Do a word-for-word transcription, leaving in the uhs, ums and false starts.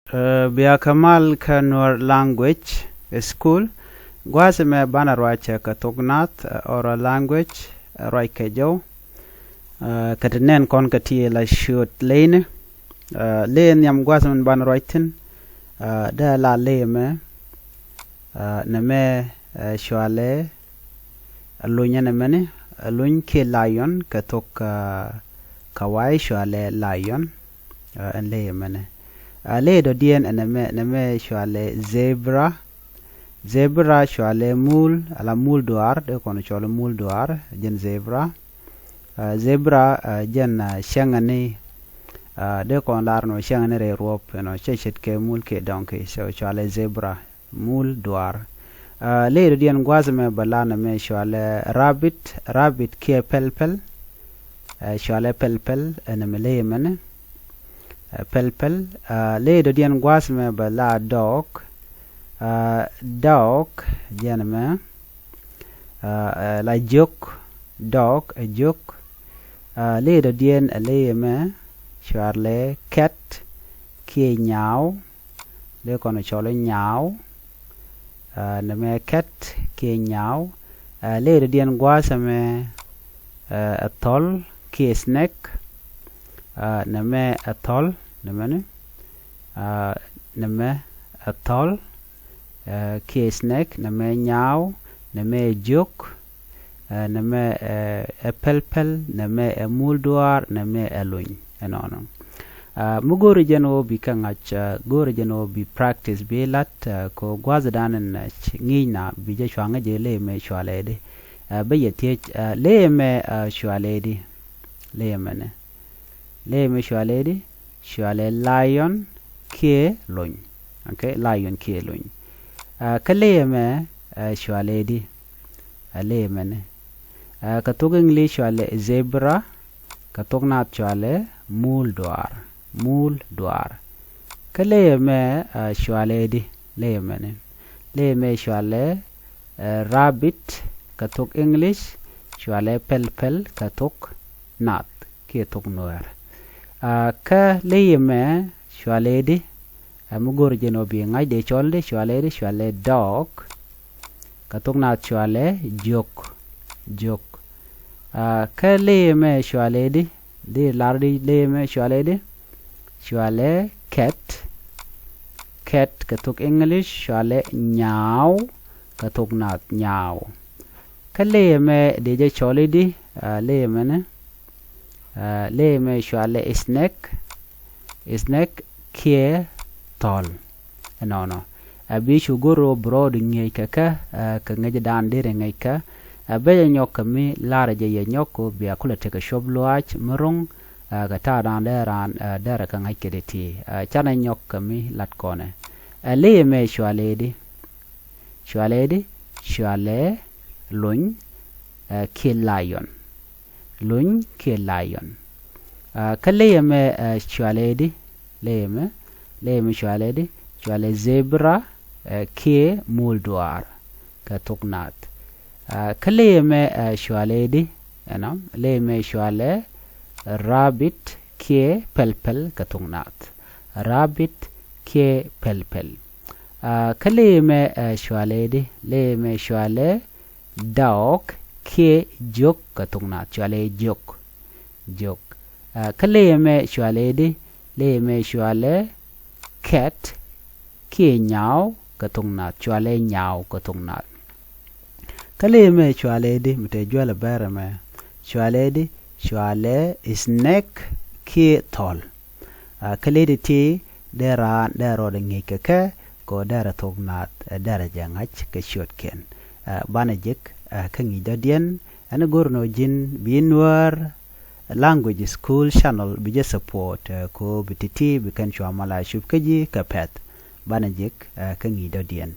Ɛ, bia kɛ mal kä Nuer Language School. Gua̱a̱th ɛmɛ banɛ ruac kɛ thok nath, ɛ, oral language, ɛ, ruac kɛ jɔw. Ɛ, kɛ ti nɛn kɔn kɛ ti la ciöt leyni. Ɛ, ley nhiam gua̱a̱th ɛmɛ banɛ ruac thi̱n. Ɛ, dee la ley ɛmɛ. Ɛ, nɛmɛ, ɛ, cualɛ, ɛ, luny ɛn ɛmɛni, ɛ, luny kiɛ lion kɛ thok, ɛ, Kawai cualɛ lion. Ɛ, ɛn ley ɛmɛni. Ɛ, ley dɔ̱diɛn ɛn ɛmɛ, nɛmɛ cualɛ zebra. Zebra cualɛ muul, ala muul duaar, dee kɔn cualɛ muul duaar, jɛn zebra. Ɛ, zebra, ɛ, jɛn, ɛ, cäŋäni, ɛ, dee kɔn lar nɔ cäŋäni rɛy ruɔ̱p, you know, cɛ ce̱tkɛ muul kiɛ donkey, so cualɛ zebra. Muul duaar. Ɛ, ley dɔ̱diɛn gua̱a̱th ɛmɛ bɛ la nɛmɛ cualɛ rabbit, rabbit kiɛ pɛlpɛl. Ɛ, cualɛ pɛlpɛl, ɛ, nɛmɛ ley ɛmɛni. Ɛ, pɛlpɛl. Ɛ, ley dɔ̱diɛn gua̱a̱th ɛmɛ bɛ la dog. Ɛ, dog, jɛn ɛmɛ. Ɛ, ɛ, la jiök, dog, ɛ jiök. Ɛ, ley dɔ̱diɛn, ɛ, ley ɛmɛ cualɛ cat kiɛ nyaaw. Dee kɔn cɔl i̱ nyaaw. Ɛ, nɛmɛ cat kiɛ nyaaw. Ɛ, ley dɔ̱diɛn gua̱a̱th ɛmɛ, ɛ, ɛ thɔl kiɛ snake. Ɛ, nɛmɛ ɛ thɔl, nɛmɛni. Ɛ, nɛmɛ ɛ thɔl, ɛ, kiɛ snake, nɛmɛ nyaaw, nɛmɛ ɛ jiök. Ɛ, nɛmɛ, ɛ, ɛ pɛlpɛl, nɛmɛ ɛ muul duaar, nɛmɛ ɛ luny. Ɛnɔnɔ. Ɛ, mi go̱o̱ri jɛn ɣöö bi kɛ ŋa̱c, ɛ, go̱o̱ri jɛn ɣöö bi practice bi la̱t, ɛ, kɛ ɣöö gua̱thdan ɛn, ɛ, ŋi̱i̱cna bi jɛ cua̱ŋä jɛ ley ɛmɛ cualɛ di. Ɛ, bä yɛ thiec, ɛ, ley ɛmɛ, ɛ, cualɛ di. Ley ɛmɛni. Ley ɛmɛ cualɛ di, cualɛ lion kiɛ luny. Okay, lion kiɛ luny. Ɛ, kä ley ɛmɛ, ɛ, cualɛ di. Ɛ, ley ɛmɛni. Ɛ, kɛ thok English cualɛ zebra, kɛ thok naath cualɛ muul duaar. Muul duaar. Kä ley ɛmɛ, ɛ, cualɛ di. Ley ɛmɛni. Ley ɛmɛ cualɛ, ɛ, rabbit kɛ thok English, cualɛ pɛlpɛl kɛ thok naath kiɛ thok Nuäär. Ɛ, kä ley ɛmɛ cualɛ di, ɛ, mi go̱o̱r jɛn ɣöö bi ŋa̱c dee cɔl di, cualɛ di, cualɛ dog. Kɛ thok naath cualɛ jiök, jiök. Ɛ, kä ley ɛmɛ cualɛ di, di lar di ley ɛmɛ cualɛ di, cualɛ cat. Cat kɛ thok English, cualɛ nyaaw kɛ thok naath, nyaaw. Kä ley ɛmɛ dee jɛ cɔl i̱di, ɛ, ley ɛmɛni, ɛ, ley ɛmɛ cualɛ snake, snake kiɛ thɔl. Ɛnɔnɔ. Ɛ, bi cu go̱r ɣöö bi rɔɔdu ŋi̱eec kɛ kɛ, ɛ, kɛ ŋäcdan deri ŋäc kɛ. Ɛ, bä jɛ nyɔk kɛ mi la̱rä jɛ yɛ nyɔk kɛ ɣöö bia kulɛ tekɛ cuɔp luaac mi ro̱ŋ, ɛ, kɛ ta̱a̱dan dee raan, ɛ, derɛ kɛ ŋa̱c kɛ di ti. Ɛ, canɛ nyɔk kɛ mi lat kɔnɛ. Ɛ, ley ɛmɛ cualɛ di. Cualɛ di, cualɛ luny, ɛ, kiɛ lion. Luny kiɛ lion. Ɛ, kä ley ɛmɛ, ɛ, cualɛ di, ley ɛmɛ, ley ɛmɛ cualɛ di, cualɛ zebra, ɛ, kiɛ muul duaar kɛ thok naath. Ɛ, kä ley ɛmɛ, ɛ, cualɛ di, ɛnɔ, ley ɛmɛ cualɛ rabbit kiɛ pɛlpɛl kɛ thok naath. Rabbit kiɛ pɛlpɛl. Ɛ, kä ley ɛmɛ, ɛ, cualɛ di, ley ɛmɛ cualɛ dog kiɛ jiök kɛ thok naath, cualɛ jiök. Jiök. Ɛ, kä ley ɛmɛ cualɛ di, ley ɛmɛ cualɛ cat kiɛ nyaaw kɛ thok naath, cualɛ nyaaw kɛ thok naath. Kä ley ɛmɛ cualɛ di, mi te juɛl ɛ bɛr ɛmɛ, cualɛ di, cualɛ snake kiɛ thɔl. Ɛ, kä ley di ti, dee raan, dee rɔɔdɛ ŋi̱eec kɛ kɛ, kɛ ɣöö derɛ thok naath, ɛ, derɛ jɛ ŋa̱c kɛ ciötkiɛn. Ɛ, banɛ jek, ɛ, kä ŋi̱i̱c dɔ̱diɛn, ɛn go̱r nɔ ji̱n bi Nuäär Language School Channel bi jɛ support, ɛ, kɛ ɣöö bi ti̱ti̱ bi kɛn cua mal a cup kä ji̱ kɛ pɛ̈th. Banɛ jek, ɛ, kä ŋi̱i̱c dɔ̱diɛn.